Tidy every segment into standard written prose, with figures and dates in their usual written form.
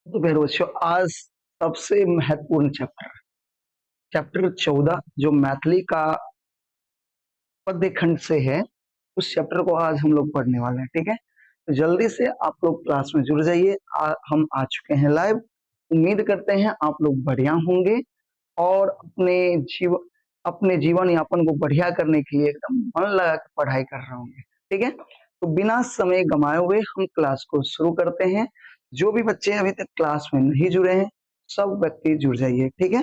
तो प्यारे बच्चों, आज सबसे महत्वपूर्ण चैप्टर, चैप्टर 14 जो मैथिली का पद्य खंड से है, उस चैप्टर को आज हम लोग पढ़ने वाले हैं। ठीक है, तो जल्दी से आप लोग क्लास में जुड़ जाइए। हम आ चुके हैं लाइव। उम्मीद करते हैं आप लोग बढ़िया होंगे और अपने जीवन यापन को बढ़िया करने के लिए एकदम मन लगा के पढ़ाई कर रहे होंगे। ठीक है, तो बिना समय गंवाए हुए हम क्लास को शुरू करते हैं। जो भी बच्चे अभी तक क्लास में नहीं जुड़े हैं, सब व्यक्ति जुड़ जाइए। ठीक है,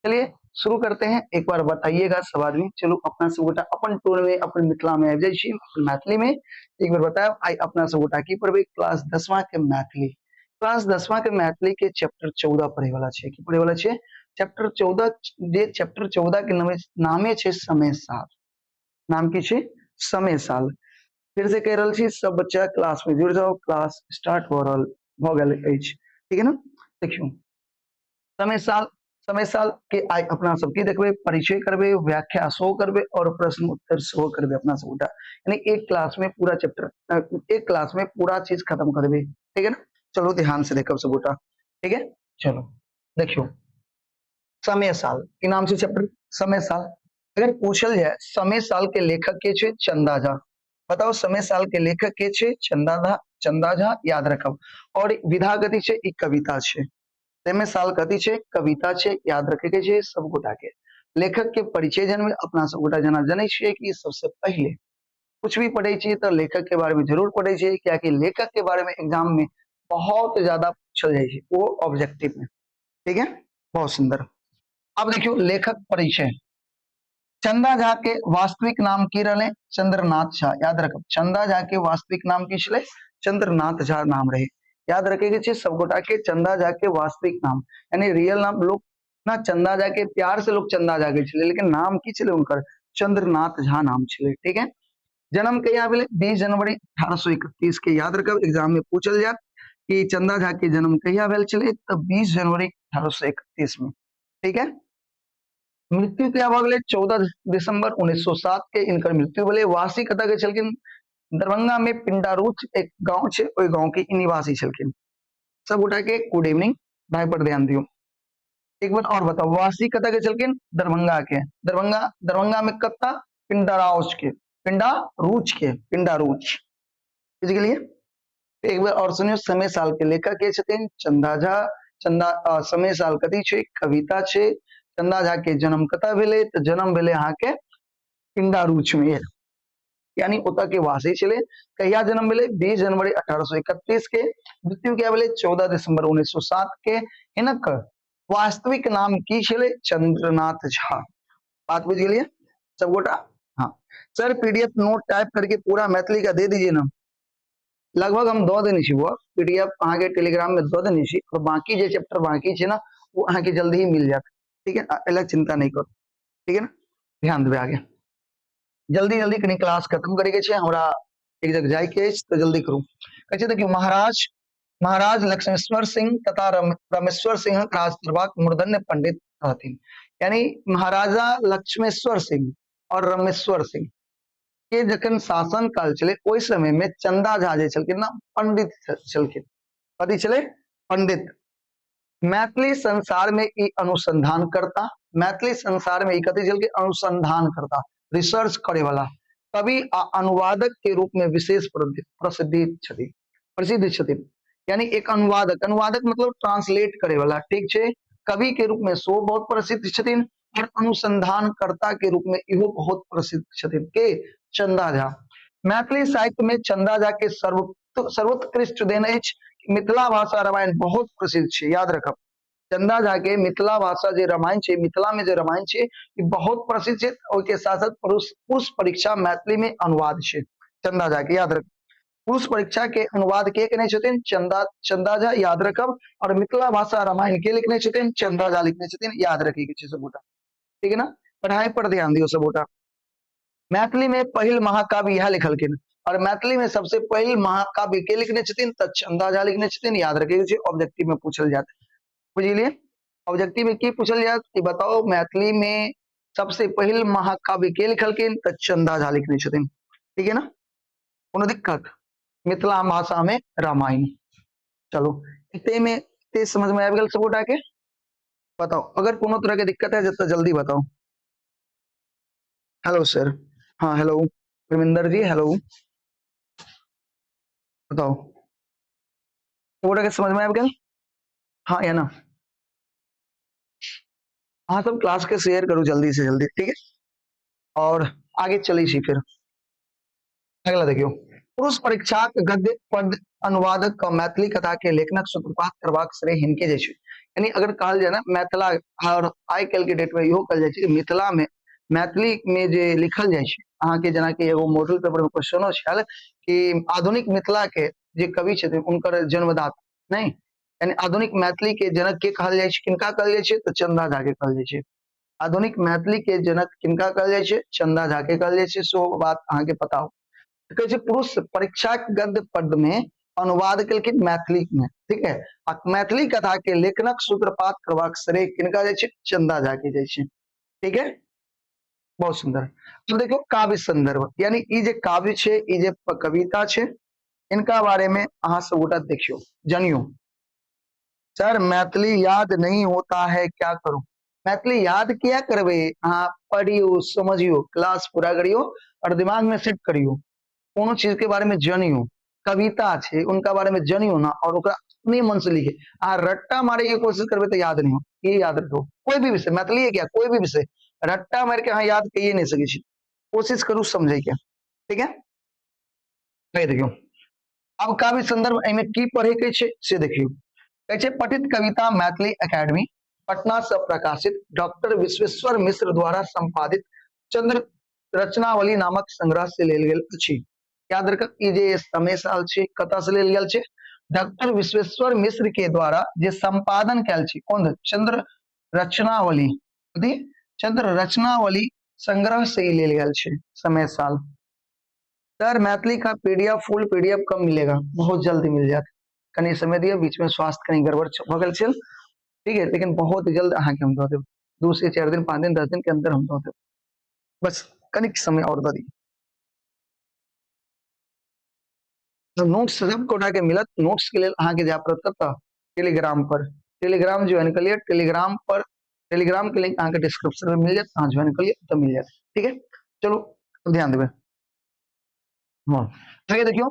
चलिए शुरू करते हैं। एक बार बताइएगा सब आदमी। चलो अपना सब गोटा अपन टोल में, अपन मिथिला में आबि जाइ छी, अपन मैथिली में एक बार बताओ। आई अपना सब गोटा की पढ़बै? क्लास 10वां के मैथिली, क्लास 10वां के मैथिली के चैप्टर 14 पढ़े वाला छै। की पढ़े वाला छै? चैप्टर 14। जे चैप्टर 14 के नामे छै समय साल। नाम की छै? समय साल। फिर से कहि रहल छी, सब बच्चा क्लास में जुड़ जाओ। क्लास स्टार्ट भऽ रहल भऽ गेल अछि। ठीक है ना? देखियौ, समय साल, समय साल के आइ अपना सब की देखबै? परिचय करबै, व्याख्या सेहो करबै और प्रश्न उत्तर सेहो करबै अपना सब गोटा। यानी एक क्लास में पूरा चैप्टर, एक क्लास में पूरा चीज खत्म कर देबै। ठीक है ना? चलो ध्यान से देखब सब गोटा। ठीक है, चलो देखियो, समय साल की नाम से चैप्टर समय साल। अगर पूछल जाए समय साल के लेखक के छे? चंदा झा। बताओ, समय साल के लेखक के छे? चंदा झा, चंदा झा, याद रखब। और विधा कथी छे? ई कविता छे। समय साल कथी छे? कविता छे, याद रखे के छे सब गोटा के। लेखक के परिचय जन्म अपना सब गोटा जना जनै छियै कि सबसे पहिले कुछ भी पढ़े छियै तो लेखक के बारे में जरूर पढ़े छियै, कियाकि लेखक के बारे में एग्जाम में बहुत ज्यादा पूछल जाइ छै, वो ऑब्जेक्टिव में। ठीक है, बहुत सुंदर। अब देखियो लेखक परिचय। चंदा झा के वास्तविक नाम की रहले? चंद्रनाथ झा, याद रखब। चंदा झा के वास्तविक नाम की छलै? चंद्रनाथ झा नाम रहे। याद रखे के छै सब गोटा के, चंदा झा के वास्तविक नाम यानी रियल नाम। लोग ना चंदा झा के प्यार से लोग चंदा झा के छलै, लेकिन नाम की छलै उनकर? चंद्रनाथ झा नाम छलै। ठीक है, जन्म कहिया भेलै? 20 जनवरी 1831 के। याद रखब, एग्जाम में पूछल जात कि चंदा झा के जन्म कहिया भेल छलै, तऽ 20 जनवरी 1831 में। ठीक है, मृत्यु कहिया भऽ गेलै? 14 दिसंबर 1907 के इनकर मृत्यु भेलै। वासी कतऽ के छलखिन? दरभंगा में पिंडारूच एक गांव छै, ओहि गांव के निवासी छलखिन। सब गोटा के गुड इवनिंग। भाई पर ध्यान दियौ। एक बार और बताओ, वासी कतऽ के छलखिन? दरभंगा के। दरभंगा, दरभंगा में कत्ता? पिंडाराउच के, पिंडारूच के, पिंडारूच। बुझि गेलियै? एक बार और सुनियो, समय साल के लेखक के छथिन? चंदा झा। चंदा समय साल कथी छै? कविता छै। चंदा झा के जन्म कतऽ भेलै? तऽ जन्म भेलै अहाँके पिंडारूच में, यानी ओतऽ के वासी छलै। कहिया जन्म भेलै? 20 जनवरी 1831 के। मृत्यु कहिया भेलै? 14 दिसंबर 1907 के। हिनक वास्तविक नाम की छलै? चंद्रनाथ झा। बात बुझ गेलियै सब गोटा? हाँ सर, पीडीएफ नोट टाइप करके पूरा मैथिली का दे दीजिए ना। लगभग हम दऽ देने छी बौआ, पीडीएफ अहाँके टेलीग्राम में दऽ देने छी और बाकी जे चैप्टर बाकी छै ना, वो अहाँके जल्दी ही मिल जायत। ठीक है, एहि चिंता नहीं करू। ठीक है ना? ध्यान देबै आगे। जल्दी जल्दी कनि क्लास खत्म करैके छै, हमरा एक जगह जाइके अछि, तऽ जल्दी करू। कहै छै देखियौ, महाराज महाराज लक्ष्मेश्वर सिंह तथा रमेश्वर सिंह राज दरबार मूर्धन्य पंडित रहथिन। यानी महाराजा लक्ष्मेश्वर सिंह और रमेश्वर सिंह के जखन शासन काल छलै, ओहि समय में चंदा झा जे छलखिन ना, पंडित छलखिन। कथी छलै? पंडित। मैथिली संसार में ई अनुसंधान करता, मैथिली संसार में ई कथी छलखिन? अनुसंधान करता, रिसर्च करे वाला, कवि आ अनुवादक के रूप में विशेष प्रसिद्धि छथि, प्रसिद्ध छथिन। यानी एक अनुवादक, अनुवादक मतलब ट्रांसलेट करे वाला, ठीक छै। कवि के रूप में सो बहुत प्रसिद्ध छथिन और अनुसंधानकर्ता के रूप में इहो बहुत प्रसिद्ध छथिन। के? चंदा झा। मैथिली साहित्य में चंदा झा के सर्वोत्कृष्ट देन अछि मिथिला भाषा रामायण, बहुत प्रसिद्ध छै। याद रखब, चंदा झा के मिथिला भाषा जे रामायण छै, मिथिला में जे रामायण छै, ई बहुत प्रसिद्ध छै। ओहिके साथ साथ पुरुष पुरुष परीक्षा मैथिली में अनुवाद छै चंदा झा के। याद रख, पुरुष परीक्षा के अनुवाद के केने छथिन? चंदा चंदा झा, याद रखब। और मिथिला भाषा रामायण के लिखने छथिन? चंदा झा लिखने छथिन। याद रखे के छै सबगोटा। ठीक है ना? पढ़ाई पर ध्यान दियौ सबगोटा। मैथिली में पहिल महाकाव्य इएह लिखलखिन और मैथिली में सबसे पहिल महाकाव्य के लिखने छथिन? तऽ चंदा झा लिखने छथिन। याद रखे के छै, ऑब्जेक्टिव में पूछल जात। बुझलिए? ऑब्जेक्टिव में की पूछल जात कि बताओ, मैथिली में सबसे पहिल महाकाव्य के लिखलखिन? तऽ चंदा झा लिखने छथिन। ठीक है ना? कोनो दिक्कत? मिथिला भाषा में रामायण। चलो, एते में एते समझ में आबि गेल सब गोटा के? बताओ अगर कोनो तरह के दिक्कत है तो जल्दी बताओ। हेलो सर, हाँ हेलो परमिंदर जी, हेलो, बताओ सब गोटा के समझ में आबि गेल? हाँ या ना? अहाँ सब क्लास के शेयर करू जल्दी से जल्दी, ठीक है? और आगे चलै छी। फिर अगला देखियौ, पुरुष परीक्षाक गद्य पद अनुवादक क मैथिली कथा के लेखनक सूत्रपात करबाक श्रेय हिनके जाइ छै। यानी अगर कहल जाय ना मिथिला, और आइ काल्हि के डेट में इहो कहल जाइ छै कि मिथिला में मैथिली में जे लिखल जाइ छै, अहाँके जेनाकि एगो मॉडल पेपर में क्वेश्चनो छल कि आधुनिक मिथिला के जे कवि छथिन हुनकर जन्मदाता नहीं, यानी आधुनिक मैथिली के जनक के कहल जाइ छै, किनका कहल जाइ छै? तऽ चंदा झा के कहल जाइ छै। आधुनिक मैथिली के जनक किनका कहल जाइ छै? चंदा झा के कहल जाइ छै। सो बात अहाँके पता हो। कहै छै पुरुष परीक्षा गद्य पद में अनुवाद केलखिन मैथिली में, ठीक है? आ मैथिली कथा के लेखनक सूत्रपात करबाक श्रेय किनका जाइ छै? चंदा झा के जाइ छै, ठीक है? बहुत सुंदर। अब देखियौ काव्य संदर्भ, यानी ई जे काव्य छै, ई जे कविता छै, इनका बारे में अहाँ सब गोटा देखियौ, जानियो। सर मैथिली याद नहीं होता है, क्या करूं? मैथिली याद किया करबै? अहाँ पढ़ियो, समझियो, क्लास पूरा करियो और दिमाग में सेट करियो। कोनो चीज के बारे में जानियो, कविता छै उनका बारे में जानियो ना, और ओकरा अपने मन से लिखे। अहाँ रट्टा मारे के कोशिश करबै तऽ याद नहीं हो, ये याद रखो। कोई भी विषय, मैथिली है क्या, कोई भी विषय रट्टा मार के अहाँ याद कहिए नहीं सकै छी। कोशिश करू समझे के, ठीक है? देखियौ अब काव्य संदर्भ एहिमे की पढ़े के छै से देखियौ। कहै छै पठित कविता मैथिली एकेडमी पटना से प्रकाशित डॉक्टर विश्वेश्वर मिश्र द्वारा संपादित चंद्र रचनावली नामक संग्रह से लेल गेल अछि। याद रखब ई जे समय साल छै कतऽ से लेल गेल छै? डॉक्टर विश्वेश्वर मिश्र के द्वारा जे संपादन कयल छै, कोन? चंद्र रचनावली, चंद्र रचनावली संग्रह से ई लेल गेल छै समय साल। सर मैथिली का पीडीएफ, फुल पीडीएफ कब मिलेगा? बहुत जल्दी मिल जायत, कनी समय दिअ, बीच में स्वास्थ्य कनी गड़बड़ भऽ गेल छल, ठीक है? लेकिन बहुत जल्द अहाँके हम दऽ देब, 2 से 4 दिन, 5 दिन, 10 दिन के अंदर हम दऽ देब, बस कनिक समय और दऽ दियौ। नोट्स सब गोटा के मिलत। नोट्स के लेल अहाँके जाय पड़त कतऽ? टेलीग्राम पर। टेलीग्राम ज्वाइन कऽ लिअ, टेलीग्राम पर टेलीग्राम के लिंक अहाँके डिस्क्रिप्शन में मिल जायत, अहाँ ज्वाइन कऽ लिअ तऽ मिल जायत, ठीक है? चलू ध्यान देबै। हाँ आगे देखियौ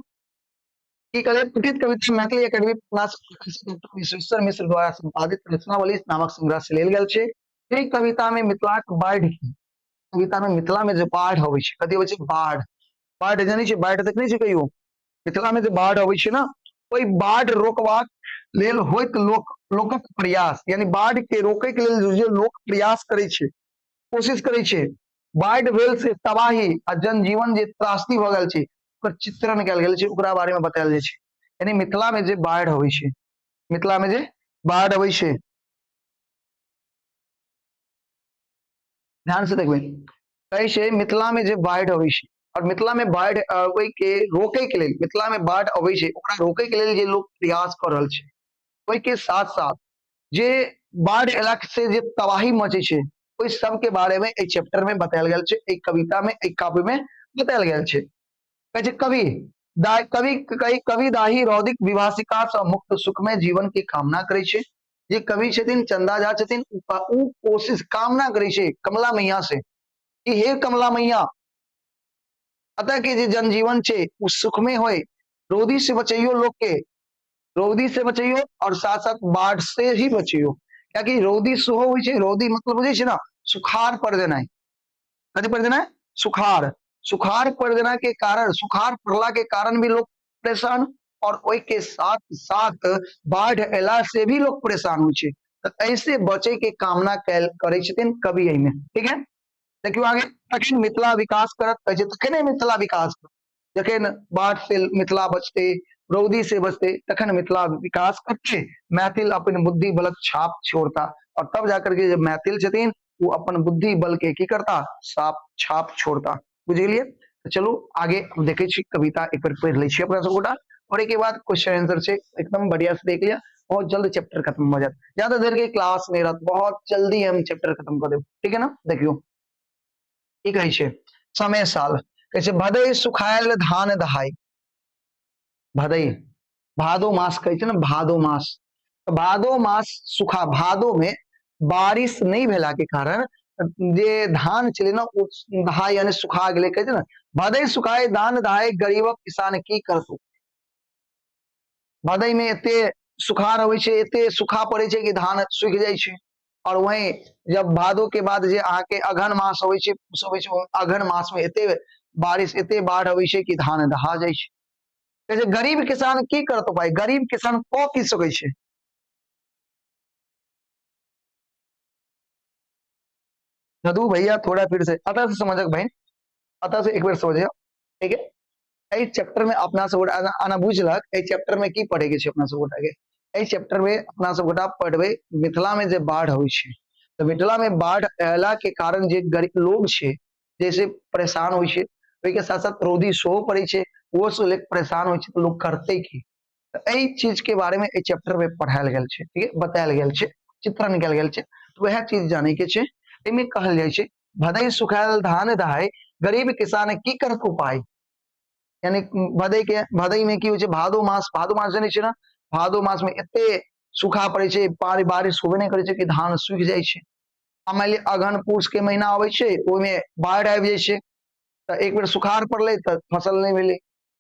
की कहले, पठित कविता मैथिली एकेडमी विश्वेश्वर मिश्र द्वारा संपादित रचनावली नामक संग्रह से लेल गेल छै। एहि कविता में मिथिलाक बाढ़ि, कविता में मिथिला में जे बाढ़ि अबै छै, कथी अबै छै? बाढ़ि। बाढ़ि जानै छियै? बाढ़ि देखने छियै कहियो? मिथिला में जे बाढ़ि अबै छै ने, ओहि बाढ़ि रोकबाक लेल होइत लोकक प्रयास, यानी बाढ़ि के रोकै के लेल जे लोक प्रयास करै छै, कोशिश करै छै, बाढ़ि भेल से तबाही आ जनजीवन जे त्रासदी भऽ गेल छै ओकर चित्रण कयल गेल छै, ओकरा बारे में बतायल जाइ छै। यानी मिथिला में जे बाढ़ि अबै छै, मिथिला में जे बाढ़ि अबै छै, ध्यान से देखबै, कहै छै मिथिला में जे बाढ़ि अबै छै, और मिथिला में बाढ़ि अबै के रोकै के लेल, मिथिला में बाढ़ि अबै छै ओकरा रोकै के लेल जे लोक प्रयास कऽ रहल छै, ओहि के साथ साथ जे बाढ़ि एला से जे तबाही मचै छै, ओहि सब के बारे में एहि चैप्टर में बतायल गेल छै, एहि कविता में, एहि काव्य में बतायल गेल छै। कहै छै कवि कवि कवि कवि दाही रौदिक विभाषिका सँ मुक्त सुखमय जीवन के कामना करै छै। जे कवि छथिन चंदा झा छथिन, उ कोशिश कामना करै छै कमला मैया से कि हे कमला मैया, अतः के जे जनजीवन छै उ सुखमय होय, रौदी से बचैयो लोक के, रौदी से बचैयो और साथ साथ बाढ़ से ही बचैयो। कियाकि रौदी सेहो होइ छै, रौदी मतलब बुझै छै ना, सुखाड़ पड़ जेनाइ, कथी पड़ जेनाइ? सुखाड़। सुखाड़ पड़ जेना के कारण, सुखाड़ पड़ला के कारण भी लोग परेशान, और ओहि के साथ साथ बाढ़ एला से भी लोग परेशान होइ छै। तऽ ऐसे बचे के कामना करै छथिन कवि एहिमे, ठीक है? देखियौ आगे, तखन मिथिला विकास करत, कहै छै तखने मिथिला विकास करत, जखन बाढ़ से मिथिला बचते, रौदी से बचते, तखन मिथिला विकास करते, मैथिल अपन बुद्धि बलक छाप छोड़ता, और तब जाकर के जे मैथिल छथिन वो अपन बुद्धि बल के की करता? साप छाप छोड़ता। बुझ गेलियै? तऽ चलू आगे हम देखै छी कविता, एक बेर पढ़ि लै छी अपना सब गोटा, और एहिके बाद क्वेश्चन आंसर छै, एकदम बढ़िया से देख लिया, बहुत जल्द चैप्टर खत्म हो जात, ज्यादा देर के क्लास नहीं रहत, बहुत जल्दी हम चैप्टर खत्म कर देब, ठीक है ना? देखियौ की कहै छै, समय साल कहै छै भदई सुखायल धान दहाई, भदई भादो मास कहै छै ने, भादो मास, भादो मास सूखा, भादो में बारिश नहि भेला के कारण जे धान छलै ने ओ दहा यानी सुखा गेलै। कहै छै ने भदई सुखाए धान दहाए गरीबक किसान की करतौ। भदई में एते सुखार होइ छै, एते सूखा पड़ै छै कि धान सूखि जाइ छै। और वहीं जब भादो के बाद जे अहाँके अगहन मास अबै छै, पूस अबै छै, अगहन मास में एते बारिश एते बाढ़ अबै छै कि धान दहा जाइ छै। कहै छै गरीब किसान की करतौ भाई, गरीब किसान कऽ की सकै छै। मधु भैया थोड़ा फिर से अतः से समझक बहन, अतः से एक बेर समझियो, ठीक है। एहि चैप्टर में अपना सब गोटा आना बुझलक, एहि चैप्टर में की पढ़े के छै अपना सब गोटा के, एहि चैप्टर में अपना सब गोटा पढ़बे मिथिला में जे बाढ़ होइ छै, तऽ मिथिला में बाढ़ अयला के कारण जे गरीब लोग छै जैसे परेशान होइ छै, ओहि के साथ साथ रौदी सेहो पड़ै छै, ओहो से लोग परेशान होइ छै, तऽ लोग करतै की। तऽ एहि चीज के बारे में एहि चैप्टर में पढ़ायल गेल छै, ठीक है, बतायल गेल छै, चित्रण कयल गेल छै, तऽ वएह चीज जाने के छै। एहिमे कहल जाइ छै भदई सुखायल धान दहाय गरीब किसान की करत उपाय। यानी भदई के, भदई में की होइ छै, भादो मास, भादो मास जानै छियै ने, भादो मास में एते सूखा पड़ै छै, बारिश होबे नहि करै छै कि धान सूखि जाइ छै। आ मानि लिअ अगहन पूस के महीना अबै छै, ओहिमे बाढ़ि आबि जाइ छै, तऽ एक बेर सुखाड़ पड़लै तऽ फसल नहि भेलै,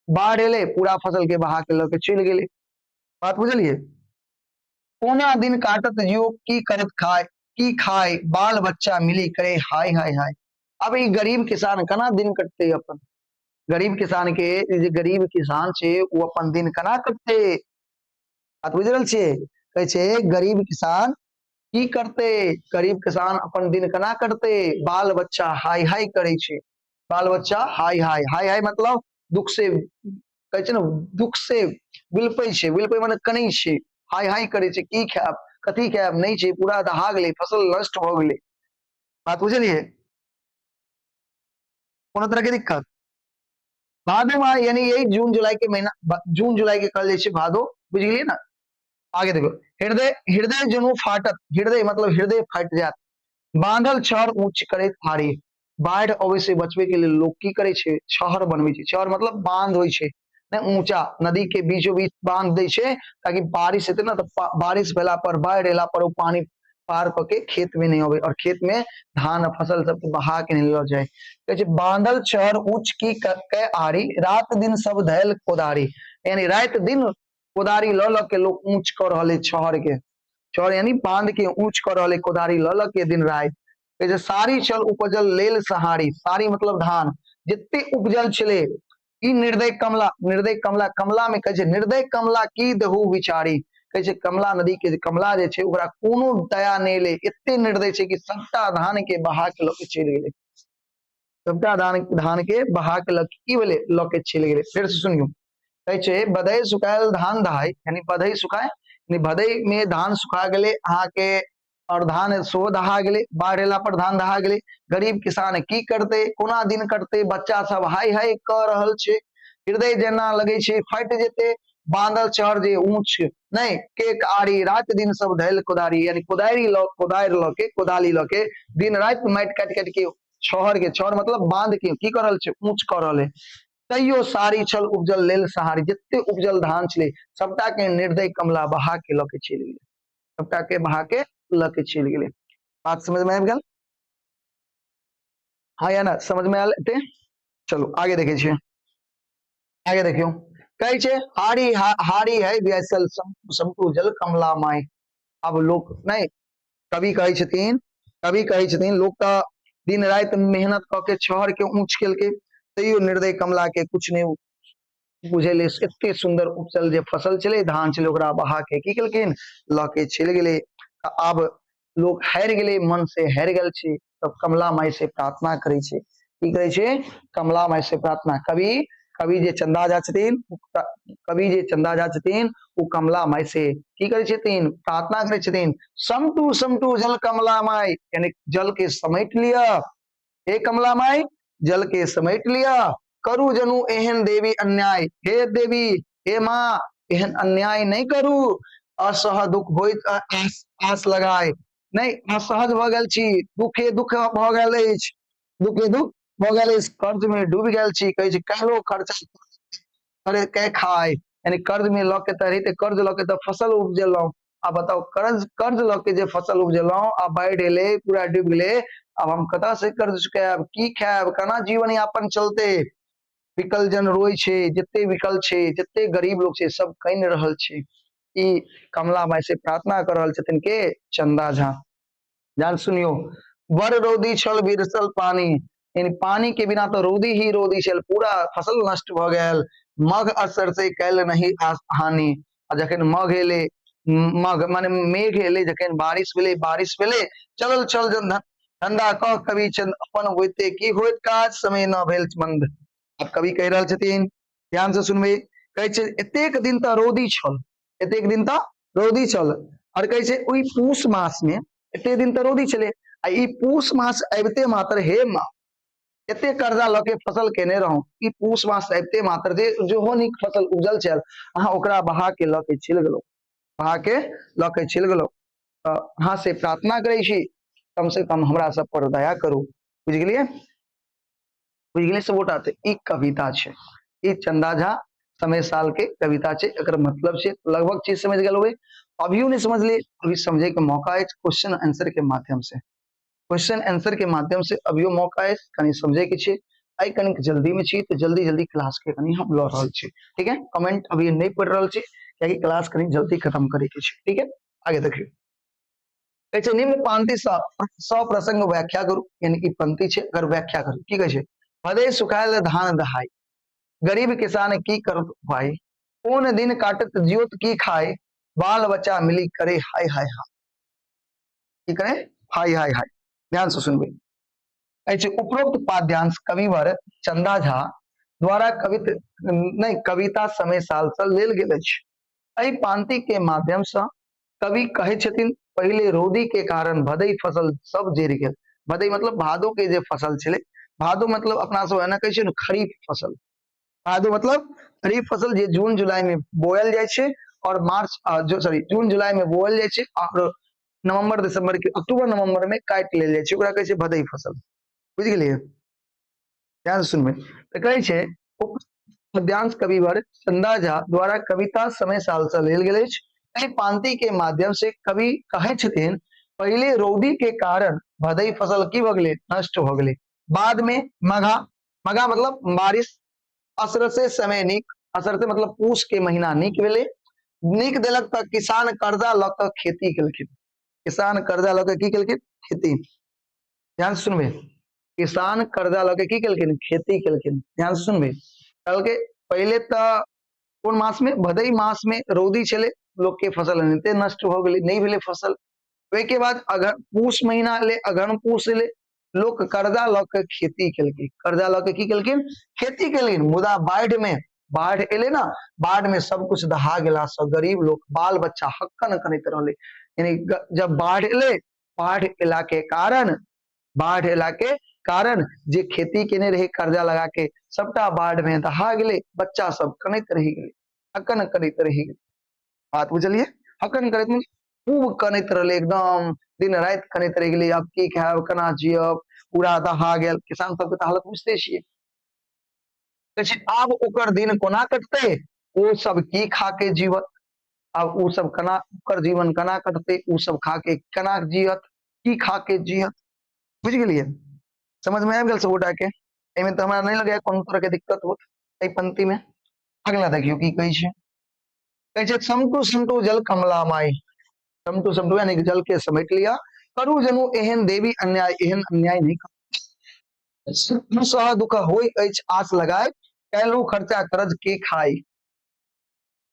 बाढ़ि एलै पूरा फसल के बहा के लऽ के चलि गेलै। बात बुझलियै। कोना दिन काटत जियो की करत खाय, की खाय बाल बच्चा मिली करे हाय हाय हाय। अब ई गरीब किसान केना दिन कटतै अपन, गरीब किसान के जे गरीब किसान छै ओ अपन दिन केना कटतै। बात बुझि रहल छियै। कहै छै गरीब किसान की करतै, गरीब किसान अपन दिन केना कटतै, बाल बच्चा हाय हाय करै छै, बाल बच्चा हाय हाय हाय हाय मतलब दुख से, कहै छै ने दुख से बिलपै छै, बिलपै माने कनै छै, हाय हाय करै छै, की खायब कथी खायब, नहि छै, पूरा दहा गेलै, फसल नष्ट भऽ गेलै। बात बुझलियै। कोनो तरह के दिक्कत। भादो माह यानी यही जून जुलाई के महीना, जून जुलाई के कहल जाइ छै भादो, बुझि गेलियै ने। आगे देखो, हृदय, हृदय जनु फाटत, हृदय मतलब हृदय फाटि जायत, बांधल छहर ऊंच करैत आरी। बाढ़ि अबै से बचबै के लेल लोक की करै छै, छहर बनबै छै। छहर मतलब बांध होइ छै ने, ऊंचा नदी के बीचो बीच बांध दै छै ताकि बारिश हेतै ने तऽ बारिश भेला पर, बाढ़ि एला पर ओ पानी पार कऽ के खेत में नहि अबै और खेत में धान आ फसल सबके बहा के नहि लऽ जाय। कहै छै बांधल छहर ऊंच की के आरी, रात दिन सब धैल कोदारी। यानी राति दिन कोदारी लऽ लऽ के लोक ऊंच कऽ रहल है छहर के, छहर यानी बांध के ऊंच कऽ रहल है कोदारी लऽ लऽ के दिन राति। कहै छै सारी छल उपजल लेल सहारी, सारी मतलब धान जते उपजल छलै। ई निर्दय कमला, निर्दय कमला, कमला में कहै छै निर्दय कमला की देहु विचारी। कहै छै कमला नदी के कमला जे छै ओकरा कोनो दया नहि एलै, एते निर्दय छै कि सबटा धान के बहा के लऽ के चलि गेलै, सबटा धान के बहा के लऽ के की भेलै, लऽ के चलि गेलै। फेर से सुनियौ, कहै छै बधै सुखायल धान दहाय, यानी बधै सुखाय यानी बधै में धान सुखा गेलै अहाँके और धान सेहो दहा गेलै, बाढ़ि एला पर धान दहा गेलै। गरीब किसान की करतै, कोना दिन कटतै, बच्चा सब हाय हाय कऽ रहल छै, हृदय जेना लगै छै फाटि जेतै, बांधल चहर जे ऊंच नहि केक आरी, राति दिन सब धैल कोदारी। यानी कोदारी लऽ, कोदारि लऽ के, कोदाली लऽ के दिन राति माटि काटि काटि के छहर के, छहर मतलब बांध के की कऽ रहल छै, ऊंच कऽ रहल है। तैयो सारी छल उपजल लेल सहारी, जते उपजल धान छलै सबटा के निर्दय कमला बहा के लऽ के चलि गेलै, सबटा के बहा के लऽ के चलि गेलै। बात समझ में आबि गेल? हाँ या ना समझ में आयल एते? चलू आगे देखै छियै, आगे देखियौ। कहै छै हारी हारी है व्यसल समटू जल कमला माय। अब लोक नहि, कवि कहै छथिन, कवि कहै छथिन लोक तऽ दिन राति मेहनत कऽ के छहर के ऊंच केलकै, तैयो निर्दय कमला के कुछ नहि बुझेलै। एते सुन्दर उपजल जे फसल छलै, धान छलै, ओकरा बहा के की केलखिन, लऽ के चलि गेलै। तऽ आब लोक हारि गेलै, मन से हारि गेल छै, तब कमला माय से प्रार्थना करै छै। की करै छै? कमला माय से प्रार्थना। कवि, कवि जे चंदा झा छथिन, कवि जे चंदा झा छथिन ओ कमला माय से की करै छथिन, प्रार्थना करै छथिन। समटू समटू जल कमला माय, यानी जल के समेट लिअ, हे कमला माय जल के समेट लिअ, करू जनु एहन देवी अन्याय, हे देवी हे माँ एहन अन्याय नहि करू, असह दुख होइत आस, आस लगाय। नहि, असहज भऽ गेल छी, दुखे दुख भऽ गेल अछि, दुखे दुख भऽ गेल अछि, कर्ज में डूबि गेल छी। कहै छै काल्हो खर्चा करे के खाय, यानी कर्ज में लऽ के तऽ रहिते, कर्ज लऽ के तऽ फसल उपजेलहुँ, आ बताउ, कर्ज कर्ज लऽ के जे फसल उपजेलहुँ आ बाढ़ि एलै, पूरा डूबि गेलै, आब हम कतऽ से कर्ज चुकायब, की खायब, केना जीवन यापन चलतै? विकल जन रोइ छै, जते विकल छै, जते गरीब लोक छै, सब कानि रहल छै। ई कमला माय से प्रार्थना कर रहल छथिन के? चंदा झा। ध्यान सुनियो, बड़ रौदी छल बिरसल पानी, यानी पानी के बिना तो रौदी ही रौदी छल, पूरा फसल नष्ट भऽ गेल। मघ असर से कैल नहीं हानि, आ जखन मघ एलै, मघ माने मेघ एलै, जखन बारिश भेलै, बारिश भेलै, चलल चल जन धंधा कह कवि चंद अपन होइते की होइत काज समय न भेल मंद। आब कवि कहि रहल छथिन, ध्यान से सुनबै, कहै छै एतेक दिन तऽ रौदी छल, एतेक दिन तऽ रौदी छल, आओर कहै छै ओहि पूस मास मे एतेक दिन तऽ रौदी छलै, आ ई पूस मास आबिते मात्र, हे माँ एते कर्जा लऽ के फसल केने रहूं, ई पूस मास आबिते मात्र जे जेहो नीक फसल उपजल छल अहाँ ओकरा बहा के लऽ के चलि गेलहुँ, बहा के लऽ के चलि गेलहुँ। तऽ अहाँ से प्रार्थना करै छी कम से कम हमरा सब पर दया करू। बुझि गेलियै? बुझि गेलियै सबगोटा? तऽ ई कविता छै, ई चंदा झा समय साल के कविता छै, एकर मतलब छै लगभग चीज समझ गेल होबै। अभियो नहीं समझलियै, अभी समझे के मौका अछि क्वेश्चन आंसर के माध्यम से, क्वेश्चन आंसर के माध्यम से अभियो मौका अछि कनि समझे के छै। आइ कनिक जल्दी में छी तऽ जल्दी जल्दी क्लास के कनि हम लऽ रहल छी, ठीक है? कमेंट अभी नहीं पढ़ रहल छी कियाकि क्लास कनि जल्दी खत्म करे के छै, ठीक है? आगे देखियौ, कहै छै निम्न पांति सप्रसंग व्याख्या करू, यानी कि पंक्ति छै अगर व्याख्या करू। की कहै छै? भदे सुखायल धान दहाई, गरीब किसान की करत भाई, कोन दिन काटत जियोत की खाए, बाल बच्चा मिली करे हाय हाय हाय। की करे? हाय हाय हाय। ध्यान से सुनबै। कहै छै उपरोक्त पाद्यांश कविवर चंदा झा द्वारा कवित नहि कविता समय साल से लेल गेल अछि। एहि पांति के माध्यम से कवि कहै छथिन पहिले रौदी के कारण भदई फसल सब जरि गेल। भदई मतलब भादो के जे फसल छलै, भादो मतलब अपना सब एना कहै छियै ने खरीफ फसल, भादो मतलब खरीफ फसल जे जून जुलाई में बोयल जाइ छै और मार्च जो सॉरी जून जुलाई में बोयल जाइ छै और नवंबर दिसंबर के अक्टूबर नवंबर में काटि लेल जाइ छै, ओकरा कहै छै भदई फसल। बुझि गेलियै? ध्यान से सुनबै। तऽ कहै छै पद्यांश कविवर चंदा झा द्वारा कविता समय साल से लेल गेल अछि। एहि पांति के माध्यम से कवि कहै छथिन पहिले रौदी के कारण भदई फसल की भऽ गेलै? नष्ट भऽ गेलै। बाद में मघा, मघा मतलब बारिश, असर से समय नीक, असर से मतलब पूस के महीना नीक भेलै, नीक देलक तऽ किसान कर्जा लऽ कऽ खेती केलखिन। किसान कर्जा लऽ कऽ की केलखिन? खेती। ध्यान से सुनबै, किसान कर्जा लऽ के की केलखिन? खेती केलखिन। ध्यान से सुनबै, कहलकै पहिले तऽ कोन मास में? भदई मास में रौदी छलै, लोक के फसल एनाहिते नष्ट भऽ गेलै, नहि भेलै फसल। ओहिके बाद अगहन पूस महीना एलै, अगहन पूस एलै, लोक कर्जा लऽ के खेती केलकै। कर्जा लऽ के की केलखिन? खेती केलखिन। मुदा बाढ़ि में, बाढ़ि एलै ने, बाढ़ि में सब कुछ दहा गेला से गरीब लोक बाल बच्चा हक्कन कनैत रहलै। यानी जब बाढ़ि एलै, बाढ़ि एला के कारण, बाढ़ि एला के कारण जे खेती केने रहे कर्जा लगा के सबटा बाढ़ि में दहा गेलै, बच्चा सब कनैत रहि गेलै, हकन करैत रहि गेलै। बात बुझलियै? हकन करैत खूब कनैत रहलै, एकदम दिन राति कनैत रहि गेलै, आब की खायब, केना जियब, पूरा दहा गेल। किसान सबके तऽ हालत बुझिते छियै। कहै छै आब ओकर दिन कोना कटतै, ओ सब की खा के जीवत, आब ओ सब केना ओकर जीवन केना कटतै, ओ सब खा के केना जियत, की खा के जियत। बुझि गेलियै? समझ में आबि गेल सबगोटा के? एहिमे तऽ हमरा नहि लगैया कोनो तरह के दिक्कत होत एहि पंक्ति में। अगला देखियौ की कहै छै। कहै छै समटू समटू जल कमला माई, समटू समटू यानी जल के समेट लिया, करू जनु एहन देवी अन्याय, एहन अन्याय नहीं करू, सह दुख होई अछि आस लगाए, कैलू खर्चा करज के खाई।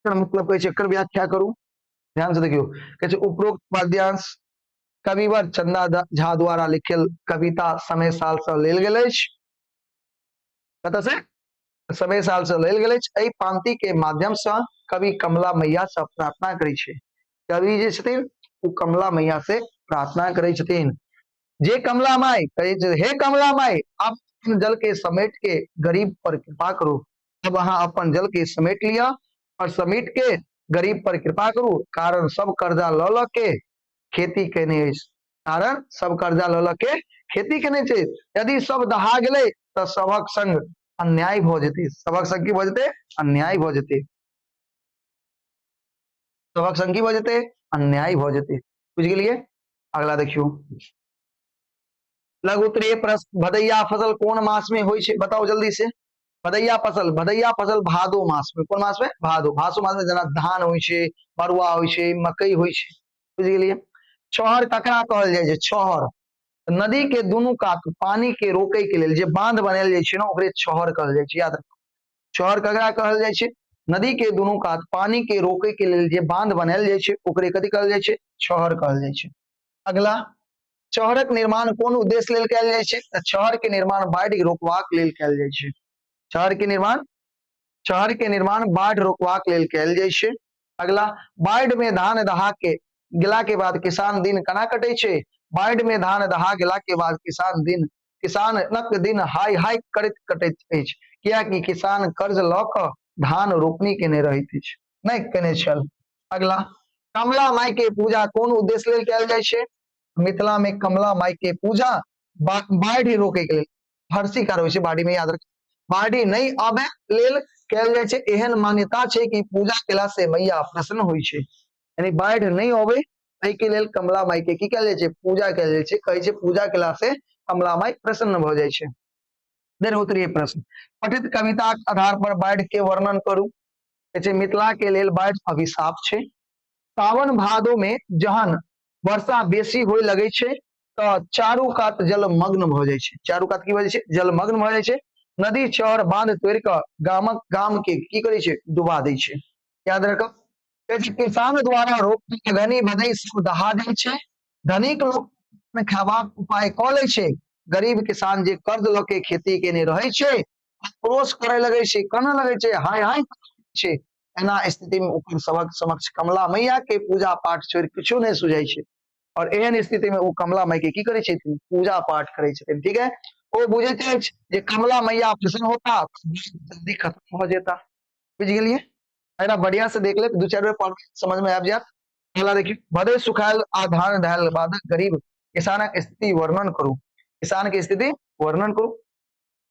एकर मतलब कहै छै, एकर व्याख्या करू। ध्यान से देखियौ, कहै छै उपरोक्त पद्यांश कविवर चंदा झा द्वारा लिखल कविता समय साल से लेल गेल अछि। कतऽ से? समय साल से लेल गेल अछि। एहि पांति के माध्यम से कवि कमला मैया से प्रार्थना करै छै। कवि जे छथिन ओ कमला मैया से प्रार्थना करै छथिन, जे कमला माई, कहै छै हे कमला माई, आप जल के समेट के गरीब पर कृपा करू। अब अहाँ अपन जल के समेट लिअ और समेट के गरीब पर कृपा करू, कारण सब कर्जा लऽ लऽ के खेती केने अछि, कारण सब कर्जा लऽ लऽ के खेती केने छै। यदि सब दहा गेलै तऽ सबक संग अन्याय भऽ जेतै। सबक संग की भऽ जेतै? अन्याय भऽ जेतै। सबक संग की भऽ जेतै? अन्याय भऽ जेतै। बुझि गेलियै? अगला देखियौ, लघु उत्तरीय प्रश्न, भदैया फसल कोन मास में होइ छै? बताउ जल्दी से। भदैया फसल, भदैया फसल भादो मास में। कोन मास में? भादो। भादो मास में जेना धान होइ छै, मड़ुआ होइ छै, मकई होइ छै। बुझि गेलियै? छहर ककरा कहल जाइ छै? छहर नदी के दुनू कात पानी के रोके के लेल जे बांध बनायल जाइ छै ने, ओकरे छहर कहल जाइ छै। याद रखू, छहर ककरा कहल जाइ छै? नदी के दुनू कात पानी के रोके के लेल जे बांध बनायल जाइ छै, ओकरे कथी कहल जाइ छै? छहर कहल जाइ छै। अगला, छहरक निर्माण कोन उद्देश्य लेल कयल जाइ छै? तऽ छहर के निर्माण बाढ़ि रोकबाक लेल कयल जाइ छै। छहर के निर्माण, छहर के निर्माण बाढ़ि रोकबाक लेल कयल जाइ छै। अगला, बाढ़ि में धान दहा के गेला के बाद किसान दिन केना कटै छै? बाढ़ि में धान दहा गेला के बाद किसान दिन, किसानक दिन हाय हाय करैत कटैत अछि, कियाकि किसान कर्ज लऽ कऽ धान रोपनी केने रहैत अछि, नहि केने छल। अगला, कमला माय के पूजा कोन उद्देश्य लेल कयल जाइ छै? मिथिला में कमला माय के पूजा बाढ़ि रोके के लेल, फरसी कार होइ छै बाढ़ि में, याद रख, बाढ़ि नहि आबे लेल कयल जाइ छै। एहन मान्यता छै कि पूजा केला से मैया प्रसन्न होइ छै, यानी बाढ़ि नहि आबे एहि के लेल कमला माय के की कयल जाइ छै? पूजा कयल जाइ छै। कहै छै पूजा केला से कमला माय प्रसन्न भऽ जाइ छै। दीर्घोत्तरीय प्रश्न, पठित कविताक आधार पर बाढ़ि के वर्णन करू। कहै छै मिथिला के लेल बाढ़ि अभिशाप छै। सावन भादो में जहन वर्षा बेसी होय लगै छै तऽ चारू कात जलमग्न भऽ जाइ छै। चारू कात की भऽ जाइ छै? जलमग्न भऽ जाइ छै। नदी चौर बांध तोड़ि कऽ गामक गाम के की करै छै? डुबा दै छै। याद रखब, किसान द्वारा रोपनी घनी भदई सब दहा जाइ छै। धनिक लोक में खेबाक उपाय कऽ लै छै, गरीब किसान जे कर्ज लऽ के खेती केने रहै छै आक्रोश करे लगै छै, कानऽ लगै छै, हाय हाय छै। एना स्थिति में ओकर सबक समक्ष कमला मैया के पूजा पाठ छोड़ि किछु नहि सुझै छै। और एहन स्थिति में ओ कमला माई के की करै छथिन? पूजा पाठ करै छथिन। ठीक है, ओ बुझैत अछि जे कमला मैया प्रसन्न होता जल्दी खत्म भऽ जेता। बुझि गेलियै? एकरा बढ़िया से देख लेब, दू चारि बेर पढ़ समझ में आबि जायत। अगला देखियौ, भदे सुखायल आ धान धायल बाद गरीब किसानक स्थिति वर्णन करू। किसान के स्थिति वर्णन करू।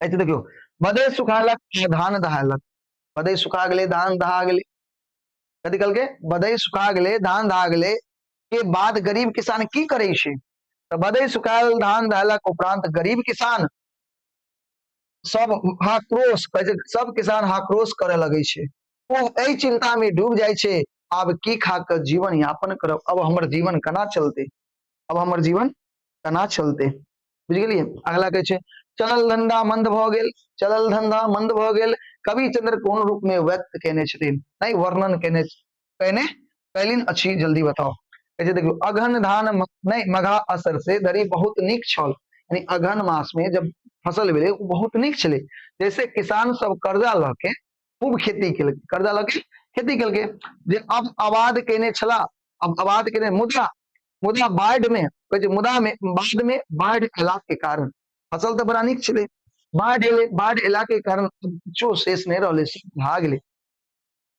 ऐसे देखियौ, भदे सुखालक आ धान दहायलक। भदे सुखा गेलै, धान दहा गेलै। कथी कहलकै? भदे सुखा गेलै, धान दहा गेलै के बाद गरीब किसान की करै छै? तऽ भदे सुखायल धान दहेलक उपरांत गरीब किसान सब हाक्रोश कहै छै, सब किसान हाक्रोश करे लगै छै। ओ एहि चिंता में डूब जाइ छै, आब की खा कऽ जीवन यापन करब, अब हमर जीवन केना चलतै, अब हमर जीवन केना चलतै। बुझि गेलियै? अगला कहै छै, चलल धंधा मंद भऽ गेल। चलल धंधा मंद भऽ गेल कवि चंद्र कोन रूप में व्यक्त केने छथिन? नहि, वर्णन केने केने कैलिन अछि, जल्दी बताओ। कहै छै देखियौ, अघन धान नहि मघा असर से धरि बहुत नीक छल, यानी अघन मास में जब फसल भेलै ओ बहुत नीक छलै। जैसे किसान सब कर्जा लऽ के खूब खेती केलकै, कर्जा लऽ के खेती केलकै, जे अब आबाद केने छला, अब आबाद केने, मुदा मुदा बाढ़ि में कहै छै, मुदा में बाद में बाढ़ि एला के कारण फसल तऽ बड़ा नीक छलै, बाढ़ि एलै, बाढ़ि एला के कारण किछो शेष नहि रहलै, सब भा गेलै।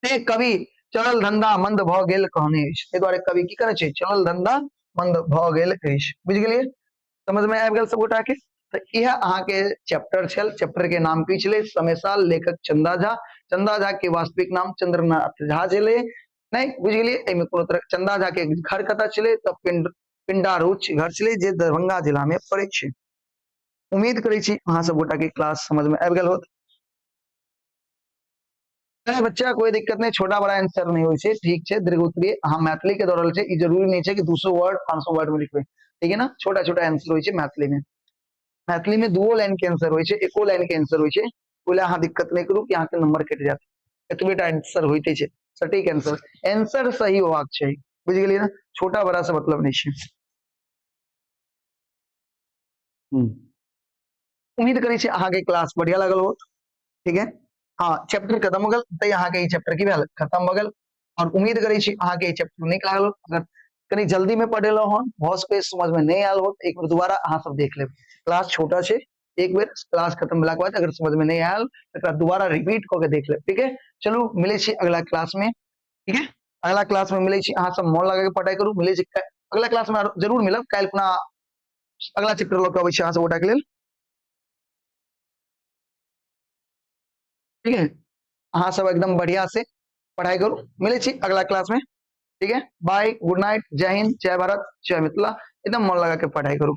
ते कवि चलल धंधा मंद भऽ गेल कहने अछि। ताहि दुआरे कवि की करै छै? चलल धंधा मंद भऽ गेल अछि। बुझि गेलियै? समझ में आबि गेल सबगोटा के? तऽ इएह अहाँके चैप्टर छल। चैप्टर के नाम की छलै? समय लेखक चंदा झा। चंदा झा के वास्तविक नाम चंद्रनाथ झा छलै। नहि बुझि गेलियै? एहिमे कोनो तरह चंदा झा के घर कतऽ छलै? तऽ पिंडारूच घर छलै, जे दरभंगा जिला में पड़ै छै। उम्मीद करै छी अहाँ सब गोटा के क्लास समझ में आबि गेल होत। अरे बच्चा, कोई दिक्कत नहीं, छोटा बड़ा आंसर नहीं होइ छै, ठीक छै। दीर्घ उत्तरीय अहाँ मैथिली के दौड़ल छै, ई जरूरी नहीं छै कि 200 वर्ड 500 वर्ड में लिखबै, ठीक है ना? छोटा छोटा आंसर होइ छै मैथिली में। मैथिली में दूओ लाइन के आंसर होइ छै, एको लाइन के आंसर होइ छै। ओहि अहाँ दिक्कत नहीं करू कि अहाँके नंबर कटि जायत। एतबे टा आंसर होइते छै, सटीक आंसर, आंसर सही होबाक चाही। बुझि गेलियै ने? छोटा बड़ा से मतलब नहीं छै। उम्मीद करै छी अहाँके क्लास बढ़िया लागल होत। ठीक है, हाँ, चैप्टर खत्म हो गेल, तै अहाँके ई चैप्टर की भेल? खत्म भऽ गेल। और उम्मीद करै छी अहाँके ई चैप्टर नीक लागल होत। अगर कनी जल्दी में पढ़ेलहुँ हन, भऽ सकै समझ में नहीं आयल होत, एक बेर दोबारा अहाँ सब देख लेब। क्लास छोटा छै, एक बेर क्लास खत्म भेलाके बाद अगर समझ में नहीं आयल तकरा दोबारा रिपीट कऽ के देख लेब। ठीक है, चलू मिलै छी अगला क्लास में। ठीक है, अगला क्लास में मिलै छी। अहाँ सब मोन लगा के पढ़ाई करू। मिलै छी अगला क्लास में, जरूर मिलब। काल्हि अपना अगला चैप्टर लऽ के अबै छी अहाँ सब गोटा के लेल। ठीक है, अहाँ सब एकदम बढ़िया से पढ़ाई करू। मिलै छी अगला क्लास में। ठीक है, बाय, गुड नाइट, जय हिंद, जय भारत, जय मिथिला। एकदम मन लगा के पढ़ाई करू।